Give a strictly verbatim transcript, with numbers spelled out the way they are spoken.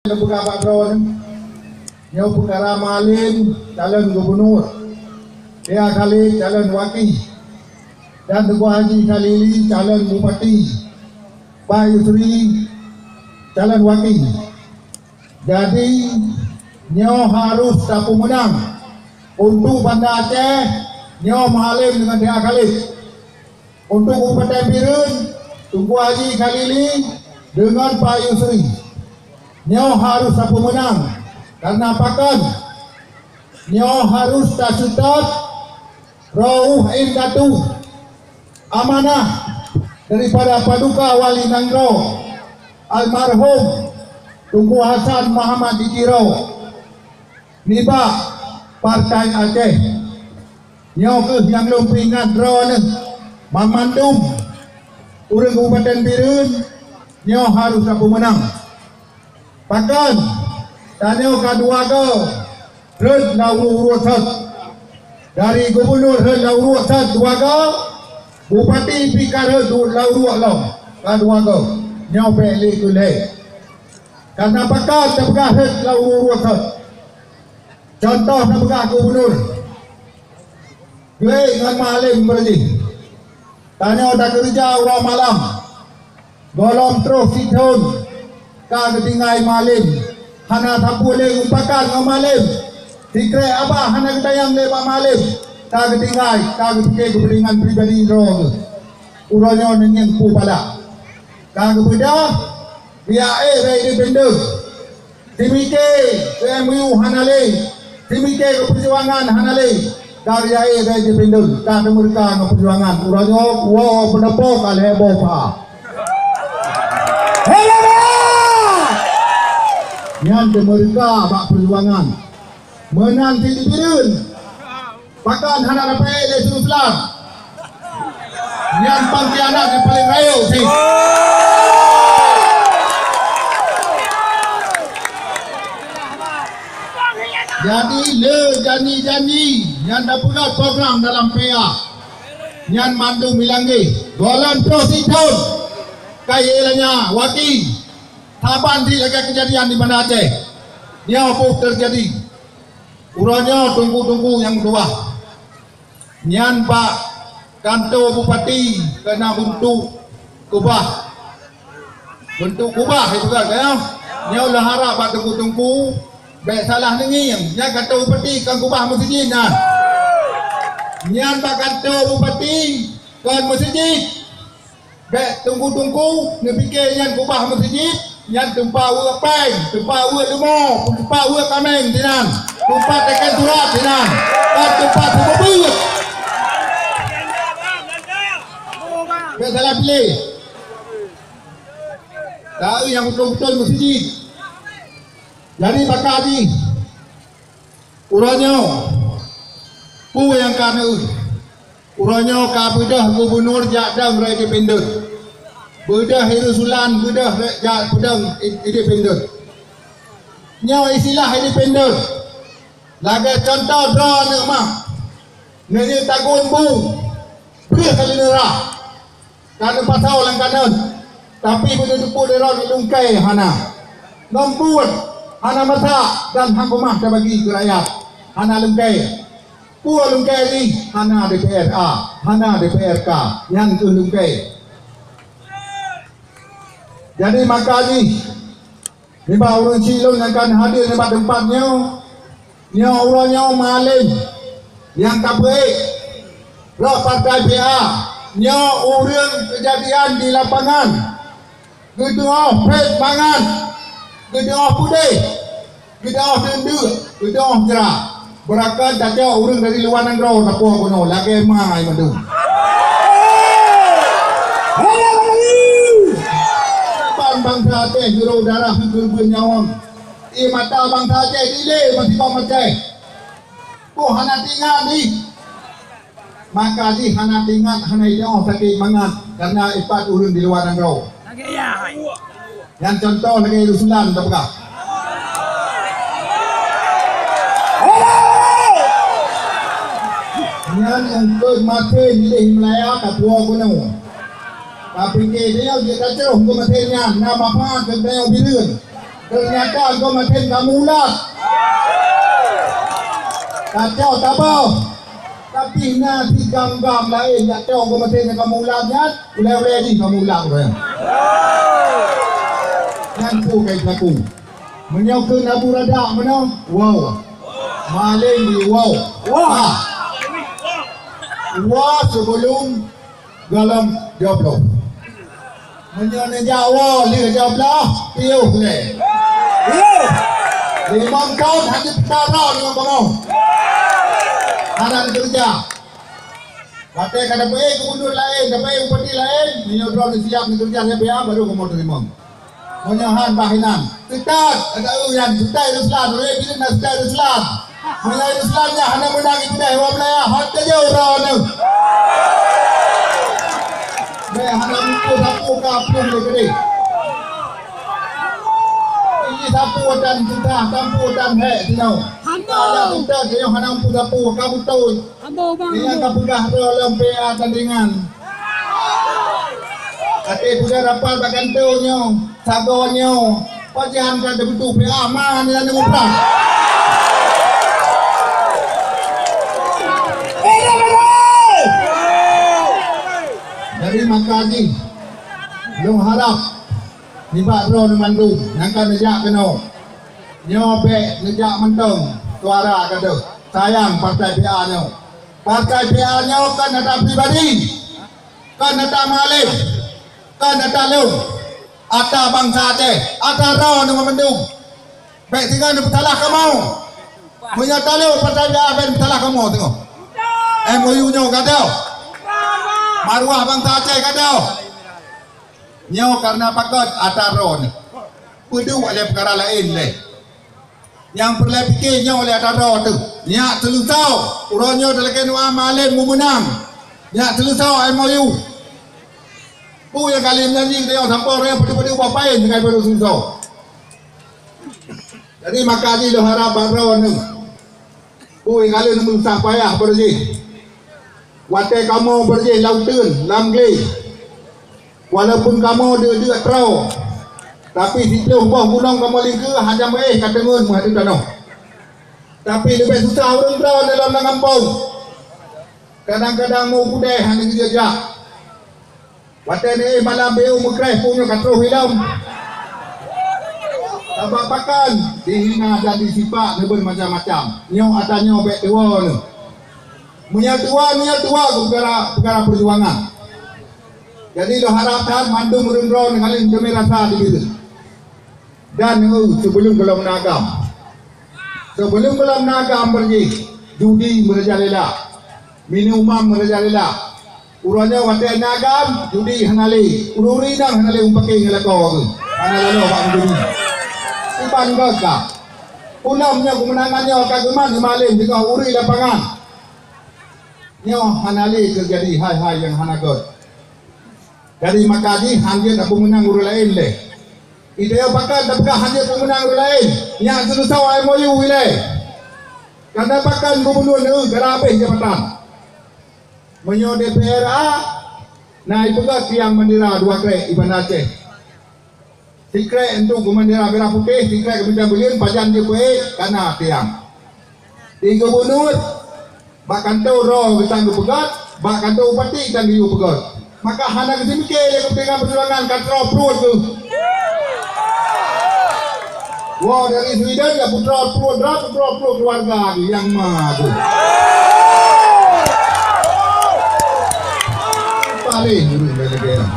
Lôn peugah bak droeneuh, nyoe peukara Ma'alem calon gubunur, Tia Khalid calon waki, dan Teungku Haji Khalili calon bupati, Pak Yusri calon waki. Jadi, nyoe harôh tapeumeunang untuk Banda Aceh, nyoe Ma'alem deungon Tia Khalid. Untuk Kabupaten Bireuen, Teungku Haji Khalili deungon Pak Yusri. Nyoe harôh tapeumeunang, kareuna pakon? Nyoe harôh taseutôt roh indatu amanah daripada Paduka Wali Nanggroe almarhum Teungku Hasan Muhammad di Tiro nibak Partai Aceh. Nyoe kheueh nyang lôn peuingat droeneuh banmandum ureuëng Kabupaten Bireuen, nyoe harôh tapeumeunang. Pakon? Tanyoe ka dua goe rhot lam ureuëng-ureuëng sot. Dari gubunur rhot lam ureuëng sot dua goe, bupati pih ka rhot lam ureuëng lom ka dua goe. Nyoe bék lé keu lhée. Kareuna pakon tapeugah rhot lam ureuëng-ureuëng sot? Cuntoh tapeugah gubunur, Geuék ngon Ma'alem beureuji. Tanyoe takeureuja uroe malam. Gohlom troh sithon ka geutinggai Ma'alem. Hana sapeue lé geupakat ngon Ma'alem. Sikrek abah hana geutanyong lé bak Ma'alem. Ka geutinggai, ka geupike keupeuntengan pribadi droe geuh. Uroe nyoe neungieng peue pala. Ka geubeudôh, biaya ék rhot independen. Simike keu M O U hana lé, simike keu peujuangan hana lé. Ka rhot independen, ka teumeureuka ngon peujuangan. Uroe nyoe woe peunopo ka lhée boh pha. Hebat! Nyan teumeureuka bak peujuangan. Meunan cit di Bireuen. Pakon hana dapat lé Islam? Nyan pengkhianat nyang paleng rayeuk cit. Jadi le janji-janji nyang tapeugah program dalam P A nyan mandum ilang geh. Gohlom troh sithon ka ilanya waki. Saban cit lagée keujadian di Banda Aceh. Nyoe boh teujadi. Uroe nyoe teungku-teungku nyang meutuwah, nyan bak kantô bupati keuneuk beuntuk kubah. Beuntuk kubah itu kan, ya. Nyoe lôn harab bak teungku-teungku bék salah neungieng. Nyan kantô bupati kon kubah meuseujid nyan. Nyan bak kantô bupati kon meuseujid. Bék teungku-teungku neupike nyan kubah meuseujid, nyan teumpat weuek péng, teumpat weuek leumo, teumpat weuek kaméng sinan, teumpat teken surat sinan, dan teumpat seumeubeuet. Bék salah piléh. Taeu nyang beutôi-beutôi meuseujid. Jadi baka jih, uroe nyoe, peue nyang ka neueu? Uroe nyoe ka beudôh gubunur jak dong rot independen. Beudôh Iri Sulan beudôh rot jak peudong independen. Nyoe istilah independen. Lagée cuntoh droeneuh mah, neujeuet tagun bu, breueh kali neurah. Ka neupasoe lam kanon, tapi beuneuteupeu lé droe lungkée hana. Ngon buet hana masak dan hana keumah tabagi keu rakyat, hana lungkée. Peue lungkée jih? Hana D P R A, hana D P R K, nyan keuh lungkée. Jadi maka jih, nibak ureuëng chik lôn nyang ka hadir nibak teumpat nyoe, nyoe uroe nyoe malém nyang ka peuék rot partai P A, nyoe ureuëng keujadian di lapangan, geutuoh phét mangat, geutuoh pudeh, geutuoh teundeuk, geutuoh jra. Beurakan tacok ureuëng dari luwa nanggroe sapoh bunoe lagée ma ai mandum. Ban bansa Aceh jurôh darah geubeuet nyawöng. Ie mata bansa Aceh dilé meusigoe macée. Boh hana tingat jih. Maka jih hana tingat hana itoh sakét mangat karena ipat ureuëng di luwa nanggroe. Nyan cuntoh lagée Iri Sulan tapeugah. Nyan eungkôt maté miléh meulaya ka tuwoe gunong. Tapi keu tanyoe jeuet tacroh keu maté nyan na manfaat keu tanyoe bireuen. Teunyata goe maté ka meuulat. Kacau tabah. Tapi na si gam-gam laén nyang cok goe maté nyang ka meuulat nyan, ulée-ulée jih ka meuulat ureuëng. Nyan peue ka jilaku. Meunyoe keu Abu Radak meunoe, wow. Maleng di wow. Wah. Wah, sebelum gohlom jobloh. Meunyoe neujak woe lheueh jobloh, piôh lé. Limong thon hana peutara limong bangon. Hana neukeureuja. Watée ka dapeuék gubunur laén, dapeuék bupati laén, meunyoe droeneuh siab neukeureuja sabe, baru kamoe teurimong. Meunyoe han bah inan, seutôt, ada ureuëng nyan, seutôt Ruslan, ureuëng bileuen na seutôt Ruslan. Meunyoe Ruslan nyan hana meunang ipeudeh dua beulaih, hot teujeuh droeneuh. Bèk hana muphom sapeue ka plueng lé keudeh. Ini sapeue tan susah, sapeue tan hék sinoe. Hana. Ka seutôt, nyoe hana muphom sapeue, ka beutôi. Hamba ubang. Nyang ka peugah droe lom P A tandingan. Até peugah rapat bak kantô nyoe, sagoe nyoe, pajan ka teubeutôi P A ma nyan nyang muprang. Jadi maka jih, lôn harap nibak droeneuh mandum nyang ka neujak keunoe. Nyoe bèk neujak mantong suara gadoh. Sayang partai P A nyoe. Partai P A nyoe kon ata pribadi, kon ata Malem, kon ata lôn, ata bansa Aceh, ata droeneuh mandum. Bèk singoh neupeusalah kamoe. Meunyoe ata lôn partai P A bèk neupeusalah kamoe singoh. M O U nyoe gadoh. Maruah bansa Aceh gadoh. Nyoe kareuna pakon ata droeneuh. Peuduek lé peukara laén lé. Nyang peureulée pike nyoe lé ata droe teuh. Nyak seuleusoe, uroe nyoe talakée doa Malem meumeunang. Nyak seuleusoe M O U. Peue nyang ka lheueh nyan jih teuh sampoe uroe nyoe padub-padub ubak paén tinggai baru seuleusoe. Jadi maka jih lôn harab bak droeneuh. Peue nyang ka lheueh neumeusah payah beureujih. Watée kamoe beureujih lam uteuen, lam glé. Walaupun kamoe deuek-deuek troe, tapi siplôh boh gunong kamoe lingkeue hana meuéh ka teungeut meuhadeup tanoh. Tapi leubeh susah ureuëng droeneuh lam gampông. Kadang-kadang meu udée hana geujak-jak. Watée neuéh malam beu meukreh punyueng ka troh ilom. Sabab pakon dihina dan disipak neubeun macam-macam. Nyoe ata nyoe bèk tuwoe neuh. Meunyoe tuwoe, meunyoe tuwoe keu peukara, peukara peujuangan. Jadi lôn harab that mandum ureuëng droeneuh kalian teumé rasa dibeuleuen. Dan, eh, sebelum gohlom na agam. Sebelum gohlom na agam beurjih, judi meurajalela, minuman meurajalela. Uroe nyoe watée na agam, judi hana lé, ureuëng-ureuëng inong hana lé meupaké ngon lakoe geuh. Hana laloe bak meujudi. Iban gata. Ulôn nyoe keumeunangan nyoe ka geumat lé Malem singoh ureuëng lapangan. Nyoe hana lé teujadi hai-hai nyang hana gét. Jadi maka jih hanjeuet tapeumeunang ureuëng laén lé. Ita nyoe pakon tapeugah hanjeuet tapeumeunang ureuëng laén, nyak seuleusoe M O U ilée. Karena pakon gubunur neuh ka habéh jabatan. Meunyoe D P R A, na ipeugah tiang bandera dua krek iban Aceh. Sikrek untuk keu bandera merah putih, sikrek keu bintang buleuen, pajan jeuet peuék, kana tiang. Di gubunur, bak kantô droe geutanggong peugét, bak kantô bupati tanggong peugét. Maka hana geuseumiké lé keupeuntengan peujuangan ka troh pruet geuh. Woe dari Sweden ka peutroh pruet droe, peutroh pruet keuluwarga geuh nyang ma geuh. Paléng ureuëng lagée nyan.